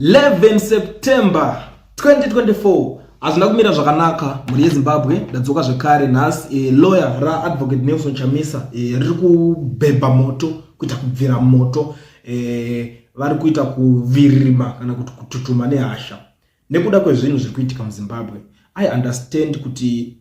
11 September 2024 hazvina kumira zvakanaka mhuri yeZimbabwe. Ndadzoka zvekare nhasi. Lawyer raAdvocate Nelson Chamisa riri kubhebha moto, kuita kubvira moto. Vari kuita kuvirima kana kuti kututuma nehasha nekuda kwezvinhu zviri kuitika muZimbabwe. I understand kuti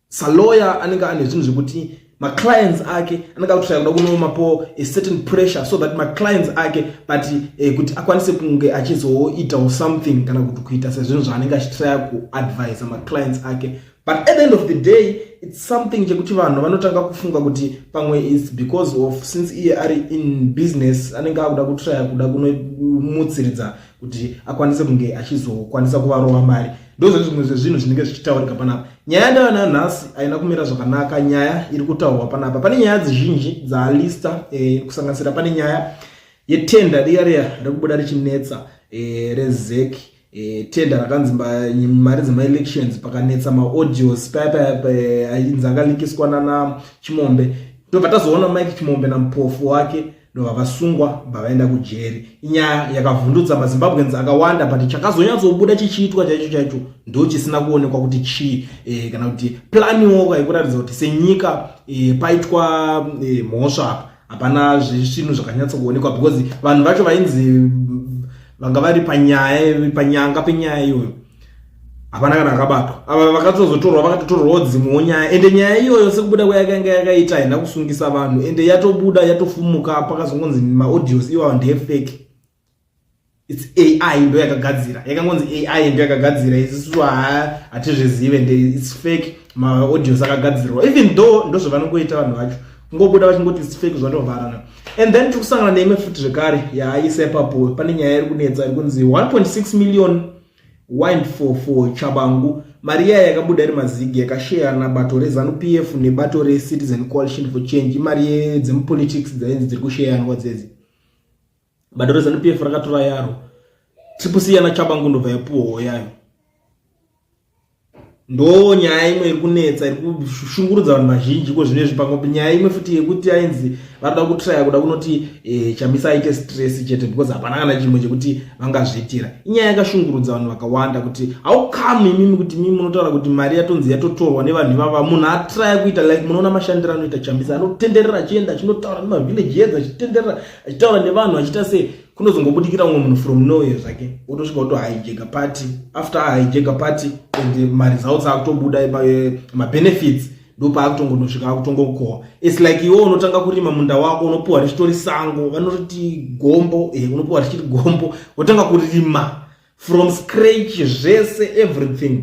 salawyer anenge ane zvinhu zvekuti maclients ake anenge akutraya kuda kunomapo a certain pressure so that maclients ake, but kuti akwanise kunge achizoitawo something kana kuti kuita sezvinhu zvaanenge achitraya kuadvisa maclients ake. But at the end of the day, it's something chekuti vanhu vanotanga kufunga kuti pamwe is because of since iye ari in business, anenge akuda kutraya kuda kunomutsiridza kuti akwanise kunge achizokwanisa kuvarova mari. Ndozvo zvimwe zvezvinhu zvinenge zvichitaurika panapa. Nyaya ndava nayo nhasi haina kumira zvakanaka. Nyaya iri kutaurwa panapa, pane nyaya dzizhinji dzaalista, kusanganisira pane nyaya yetender riya riya rekubuda richinetsa, reZEC, tender rakanzi mari dzemaelections, pakanetsa maaudios paya paya ainzi akaleakiswa nana Chimombe. Ndobva tazoona Mike Chimombe naMupofu wake ndobva vasungwa, bva vaenda kujeri. Inyaya yakavhundutsa maZimbabweans akawanda, but chakazonyatsobuda chichiitwa chaicho chaicho ndo chisina kuonekwa kuti chii, kana kuti planiwo yekuratidza kuti senyika paitwa mhosva apa. Hapana zvinhu zvakanyatsokuonekwa because vanhu vacho vainzi vanga vari panyaya, panyanga penyaya iyoyo, hapana kana akabatwa. Ava vakatozotorwa, vakatotorwawo dzimwewo nyaya. Ende nyaya iyoyo sekubuda kwayakanga yakaita haina kusungisa vanhu, ende yatobuda yatofumuka, pakazongonzi maaudios iwawo ndefake, it's AI ndo yakagadzira. Yakangonzi AI ndo yakagadzira, isusu hatizvizive, nde it's fake, maaudios akagadzirwa, even though ndo zvavanongoita vanhu vacho, kungobuda vachingoti it's fake, zvatovharana. And then tiri kusangana neimwe futi zvekare yaaisa ipapo. Pane nyaya iri kunetsa iri kunzi 1.6 million windfall for Chabangu. Mari iya yakabuda iri mazigi yakasheyana bato reZANU PF nebato reCitizen Coalition for Change. Imari dzemupolitics dzainzi dziri kusheyanwa dzedzi. Bato reZANU PF rakatora yaro, Triple C yana Chabangu ndobva yapuwawo yayo. Ndo nyaya imwe iri kunetsa, iri kushungurudza vanhu vazhinji ko zvinezvi. Pamwe nyaya imwe futi yekuti ainzi varikuda kutraya kuda kunoti Chamisa aite stress chete, because hapana kana chimwe chekuti vangazviitira. Inyaya yakashungurudza vanhu vakawanda kuti how come imimi, kuti imimi munotaura kuti mari yatonzi yatotorwa nevanhu ivava, munhu atraya kuita like munoona mashandiro anoita Chamisa, anotenderera achienda achinotaura nemavillage heads, achitenderera achitaura nevanhu, achiita sei, kunozongobudikira umwe munhu from nowhere zvake, wotosvika wotohijacka party. After ahijacka party and maresults akutobuda, mabenefits ndopaakutongonosvika akutongokohwa. It's like iwe unotanga kurima munda wako, unopuhwa richitori sango, vanoriti gombo, unopuhwa richiri gombo, wotanga kurima from scratch zvese, everything.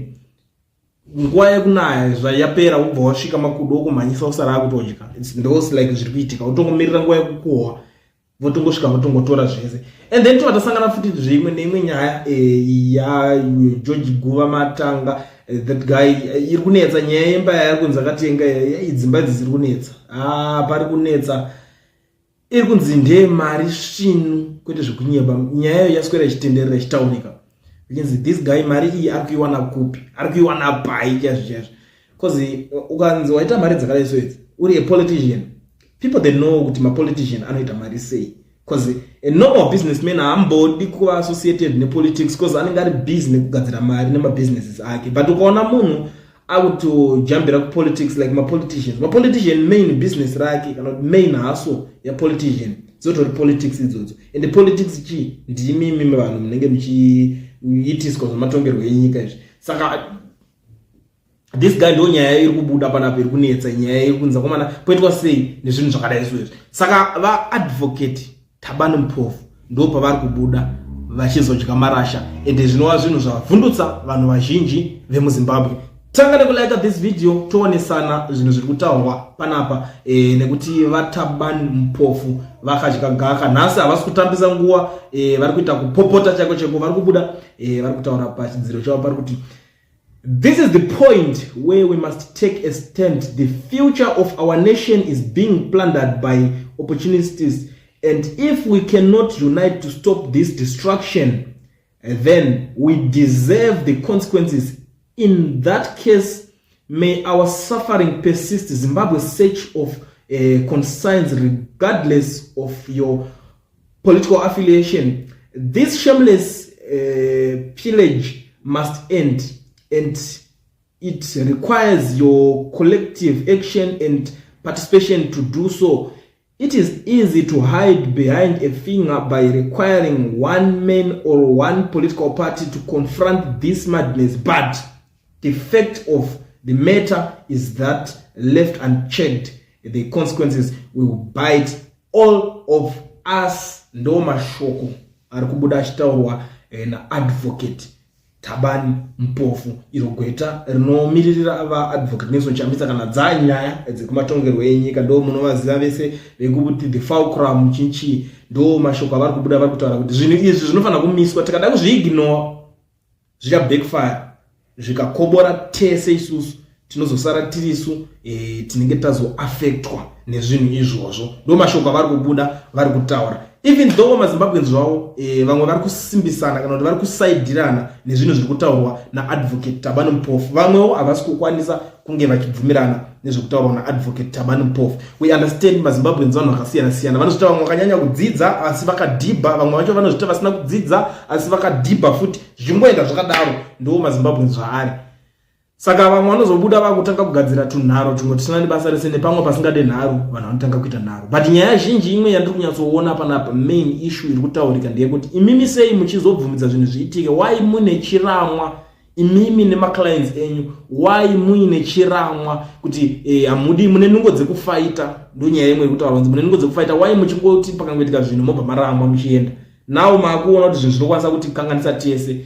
Nguva yekunaya zvayapera, wobva wasvika makudo okumhanyisa, usara akutodya. Ndos like zviri kuitika, utongomirira nguva yekukohwa, votongosvika votongotora zvese. And then tobva tasangana futi zvimwe neimwe nyaya yaGeorge Guva Matanga, that guy, iri kunetsa, nyaya yemba yaari kunzi akatenga. Dzimba idzi dziri kunetsa. Ah, pari kunetsa, iri kunzi ndeyemari svinu, kwete zvekunyeba. Nyaya iyo yaswera ichitenderera, ichitaurika, ichinzi this guy mari iyi ari kuiwana kupi, ari kuiwana pai chaizvo chaizvo? Because ukanzi waita mari dzakadai so idzi, uri a politician, people, they know kuti mapolitician anoita mari sei, because a normal businessman haambodi kuva associated nepolitics, because anenge ari busy nekugadzira mari nemabusinesses ake. But ukaona munhu akutojambira kupolitics, like mapoliticians, mapolitician main business rake kana kuti main hustle yapolitician dzotori politics idzodzo. And politics chii? Ndimimi vanhu munenge muchiitiswa zvematongerwo enyika izvi. Saka this guy, ndo nyaya iri kubuda panapa, iri kunetsa, nyaya iri kunza komana poitwa sei nezvinhu zvakadai so izvi. Saka vaAdvocate Thabani Mpofu ndo pavari kubuda vachizodya marasha, ende zvinova zvinhu zvavhundutsa vanhu vazhinji vemuZimbabwe. Tanga nekulike this video, toonesana zvinhu zviri kutaurwa panapa, nekuti vaThabani Mpofu vakadya gaka nhasi. Havasi kutambisa nguva, vari kuita kupopota chaiko chaiko. Vari kubuda, vari kutaura pachidziro chavo, pari kuti, "This is the point where we must take a stand. The future of our nation is being plundered by opportunists. And if we cannot unite to stop this destruction, then we deserve the consequences. In that case, may our suffering persist. Zimbabwe's search of concerns, regardless of your political affiliation. This shameless pillage must end and it requires your collective action and participation to do so. It is easy to hide behind a finger by requiring one man or one political party to confront this madness, but the fact of the matter is that left unchecked, the consequences will bite all of us. Ndo mashoko ari kubuda achitaurwa naAdvocate Thabani Mpofu, iro gweta rinomiririra vaAdvocate Nelson Chamisa kana dzanyaya dzekumatongerwo enyika. Ndo munovaziva vese vekuti the fulcrum chinchi. Ndo mashoko avari kubuda vari kutaura kuti zvinhu izvi zvinofanira kumiswa. Tikada kuzviignore, zvicha backfire, zvikakobora tese isusu tinozosara tirisu tinenge tazoaffectwa nezvinhu izvozvo. Ndo mashoko avari kubuda vari kutaura, even though maZimbabweans zvavo vamwe vari kusimbisana kana kuti vari kusaidirana nezvinhu zviri kutaurwa naAdvocate Thabani Mpofu, vamwewo havasi kukwanisa kunge vachibvumirana nezvekutaurwa naAdvocate Thabani Mpofu. We understand, maZimbabweans vanhu vakasiyana siyana. Vanozvita vamwe vakanyanya kudzidza asi vakadhibha, vamwe vacho vanozvita vasina kudzidza asi vakadhibha futi, zvichingoenda zvakadaro. Ndo maZimbabweans zvaari. Saka vamwe vanozobuda vakutanga kugadzira tunharo tumwe tusina nebasa rese, nepamwe pasingade nharo vanhu vanotanga kuita nharo. But nyaya zhinji imwe yandiri kunyatsoona panapa, main issue iri kutaurika ndeyekuti imimi sei muchizobvumidza zvinhu zviitike? Why mune chiramwa imimi nemaclients enyu? Why muine chiramwa kuti hamudi mune nungo dzekufaita? Ndo nyaya imwe iri kutaura kunzi mune nungo dzekufaita. Why muchingoti pakangoitika zvinhu mobva maramwa muchienda? Now maakuona kuti zvinhu zvinokwanisa kutikanganisa tese,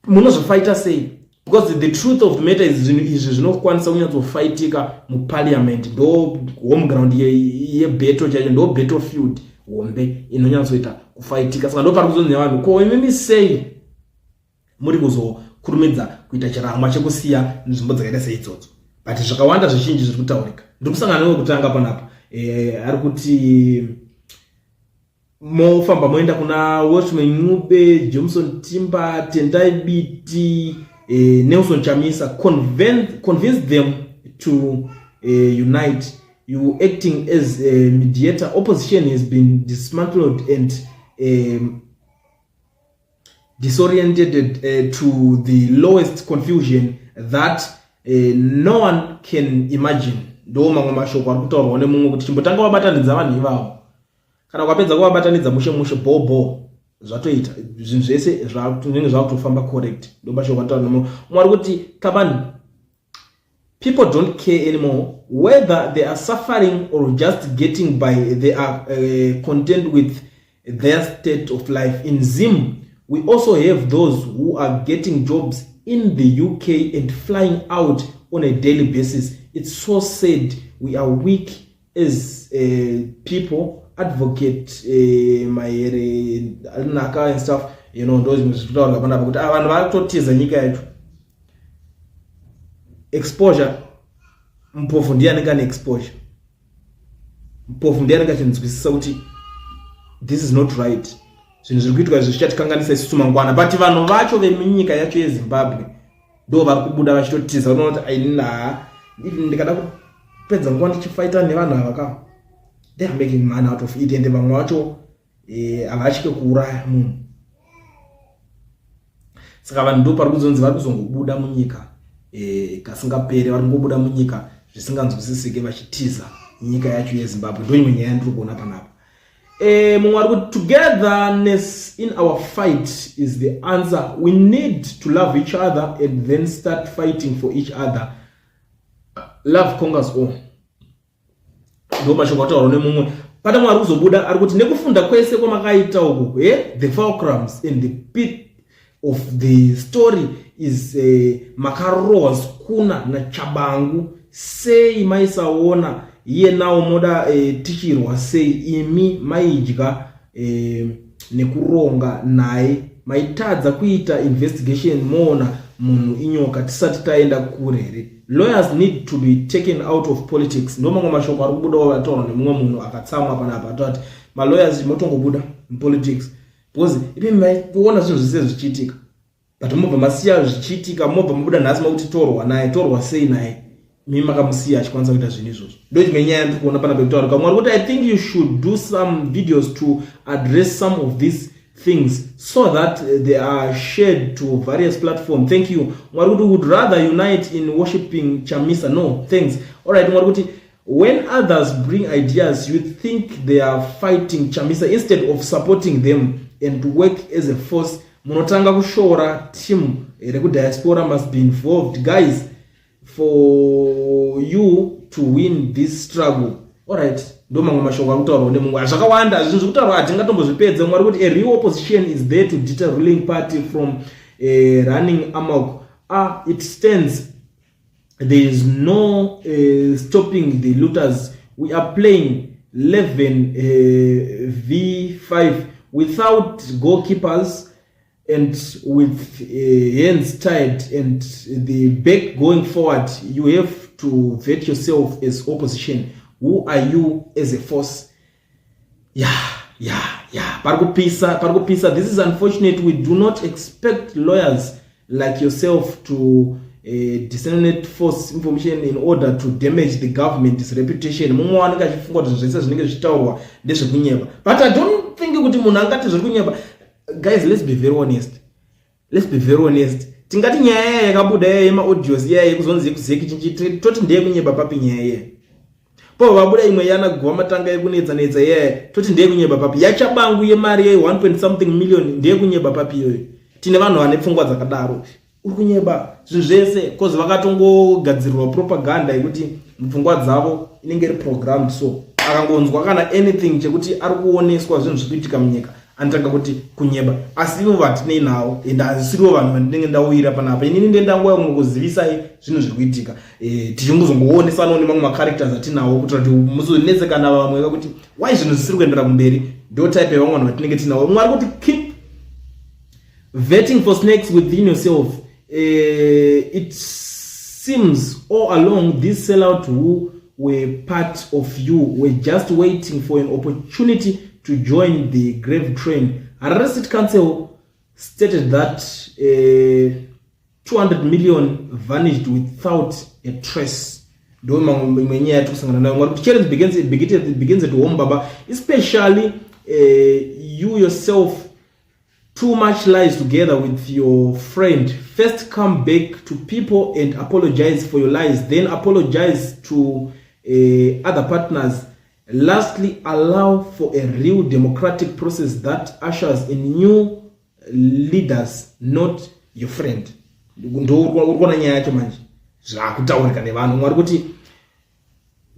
munozofaita sei? Because the truth of the matter is zvinhu izvi zvinokwanisa kunyatsofaitika muparliament. Ndo home ground yebattle chaicho, ndo battlefield hombe inonyatsoita kufaitika. Saka ndo pari kuzonzi nevanhu, ko imimi sei muri kuzokurumidza kuita chiramwa chekusiya nzvimbo dzakaita seidzodzo? But zvakawanda zvizhinji zviri kutaurika. Ndiri kusangana newekutanga panapa, ari kuti mofamba moenda kuna Welshman Ncube, Johnson Timba, Tendai Biti, Nelson Chamisa, convince them to unite. You acting as a mediator. Opposition has been dismantled and disoriented to the lowest confusion that no one can imagine. Ndo mamwe mashoko ari kutaurwa nemumwe kuti chimbotanga wabatanidza vanhu ivavo. Kana ukapedza kuvabatanidza mushe mushe, bho zvatoita, zvinhu zvese zvinenge zvakutofamba correct. Ndo mashoko anotaura nemumwe. Mumwe ari kuti, "Thabani, people don't care anymore whether they are suffering or just getting by. They are content with their state of life. In Zim we also have those who are getting jobs in the UK and flying out on a daily basis. It's so sad. We are weak as people." Advocate Mahere Naka and stuff. Ndo zvimwe zviri kutaurwa panapa kuti vanhu vari kutotiza nyika yacho. Exposure, Mpofu ndiye anenge ane exposure. Mpofu ndiye anenge achinzwisisa kuti this is not right, zvinhu zviri kuitwa izvi zvichatikanganisa isusu mangwana. But vanhu vacho vemunyika yacho yeZimbabwe ndo vari kubuda vachitotiza. Unoona kuti ainaa, even ndikada kupedza nguva ndichifaita nevanhu ava ka, they are making money out of it. Ende vamwe vacho havatye kuuraya munhu. Saka vanhu ndo pari kuzonzi vari kuzongobuda munyika kasingaperi, vari kungobuda munyika zvisinganzwisisike, vachitiza nyika yacho yeZimbabwe. Ndo imwe nyaya yandiri kuona panapa. Mumwe ari kuti, "Togetherness in our fight is the answer. We need to love each other and then start fighting for each other. Love conquers all." Ndo mashoko ataurwa nemumwe. Pane mumwe ari kuzobuda ari kuti, "Nekufunda kwese kwamakaita uku, the fulcrums and the pit of the story is makarohwa skuna naTshabangu. Sei maisaona iye nawo? Moda tichirwa sei imi maidya nekuronga naye? Maitadza kuita investigation moona munhu inyoka tisati taenda kure here? Lawyers need to be taken out of politics." Ndo mamwe mashoko ari kubudawo ataurwa nemumwe munhu akatsamwa panapa, atoti malawyers motongobuda mupolitics because ipi maiona zvinhu zvese zvichiitika, but mobva masiya zvichiitika, mobva mabuda nhasi makuti torwa naye. Torwa sei naye mi makamusiya achikwanisa kuita zvinhu izvozvo? Ndo chimwe nyaya ndiri kuona pana pekutaura. Kamwe ari kuti, "I think you should do some videos to address some of these things so that they are shared to various platform. Thank you. Mwari kuti would rather unite in worshipping Chamisa. No thanks. Alright, mwari kuti when others bring ideas, you think they are fighting Chamisa instead of supporting them and work as a force. Munotanga kushora. Team rekudiaspora must be involved, guys, for you to win this struggle. Alright, ndo mamwe mashoko ari kutaurwa nemumwe. Zvakawanda zvinhu zviri kutaurwa, hatingatombozvipedze. Mwari kuti a real opposition is there to deter ruling party from running amok. Ah, it stands there is no stopping the looters. We are playing 11 v5 without goalkeepers and with hands tied and the back going forward. You have to vet yourself as opposition. Who are you as a force? Yeah, pari kupisa, pari kupisa. This is unfortunate. We do not expect lawyers like yourself to disseminate false information in order to damage the government's reputation. Mumwe wanenge achifunga kuti zvese zvinenge zvichitaurwa ndezvekunyeba, but I don't think kuti munhu angati zviri kunyeba. Guys, let's be very honest, let's be very honest. Tingati nyaya iya yakabuda iya yemaaudios iya yekuzonzi yekuZEC chinchi, toti ndeyekunyeba papi nyaya iya? Po vabuda imwe yana guva matanga yekunetsa netsa iyaya, toti ndeyekunyeba papi? YaTshabangu yemari ye 1 point something million, ndeyekunyeba papi iyoyo? Tine vanhu vane pfungwa dzakadaro. Uri kunyeba zvinhu zvese 'cause vakatongogadzirirwa propaganda yekuti mupfungwa dzavo inenge iri programmed. So akangonzwa kana anything chekuti ari kuoneswa zvinhu zviri kuitika munyika, anotanga kuti kunyeba. Asi ivo vatinei nawo, ende hazisiriwo vanhu vandinenge ndauyira panapa. Inini ndendanguva kungokuzivisai zvinhu zviri kuitika, tichingozongoonesanawo nemamwe macharacters atinawo kuitira kuti muzonetsekana vamwe kakuti why zvinhu zvisiri kuendera kumberi. Ndo type yevamwe vanhu vatinenge tinawo. Mumwe ari kuti keep vetting for snakes within yourself. It seems all along this sellout who were part of you were just waiting for an opportunity to join the grave train. Harare City Council stated that 200 million vanished without a trace. Ndo mamwe imwe nyaya yatiri kusangana nayo. Mwari kuti challenge begins at home, baba, especially you yourself. Too much lies together with your friend. First come back to people and apologize for your lies, then apologize to other partners. Lastly, allow for a real democratic process that ushers in new leaders, not your friend. Ndo uri kuona nyaya yacho manje zvakutaurika nevanhu. Mwari kuti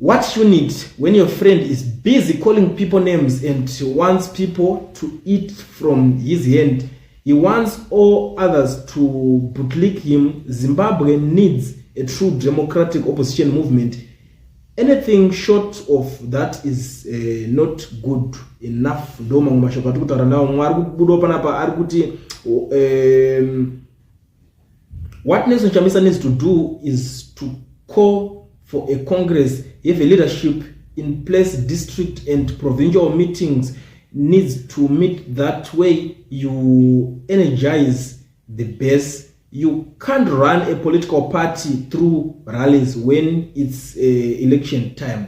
what you need when your friend is busy calling people names and wants people to eat from his hand. He wants all others to bootlick him. Zimbabwe needs a true democratic opposition movement. Anything short of that is not good enough. Ndo mamwe mashoko atiri kutaura nawo. Mumwe ari kubudawo panapa ari kuti what Nelson Chamisa needs to do is to call for a congress, have a leadership in place. District and provincial meetings needs to meet. That way you energize the base. You can't run a political party through rallies when it's election time.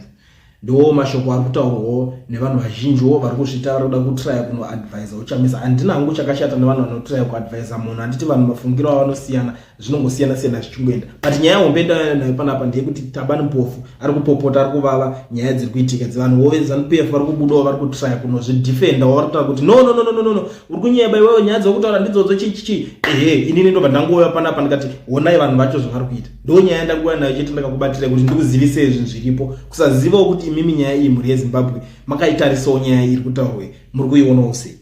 Ndo mashoko ari kutaurwawo nevanhu vazhinjiwo vari kuzvita vari kuda kutraya kunoadvisa uChamisa. Handina hangu chakashata nevanhu vanotraya kuadvisa munhu. Handiti vanhu mafungiro avo anosiyana, zvinongosiyana siyana zvichingoenda. But nyaya hombe nayo panapa ndeyekuti Tabani Mpofu ari kupopota, ari kuvava nyaya dziri kuitika dzevanhu wo veZANU PF vari kubudawo, vari kutraya kunozvidefendawo, vari kutaura kuti no, no, no, no, no, no, uri kunyeba iwewe, nyaya dzekutaura ndidzodzo chichichi. Ehe, inini ndobva ndangouya panapa ndikati honai vanhu vacho zvavari kuita. Ndo nyaya yandanguva nayo chete, ndakakubatirei kuti ndikuzivisei zvinhu zviripo. Kusazivawo kuti imimi nyaya iyi, mhuri yeZimbabwe, makaitarisawo nyaya iri kutaurwe, muri kuionawo sei?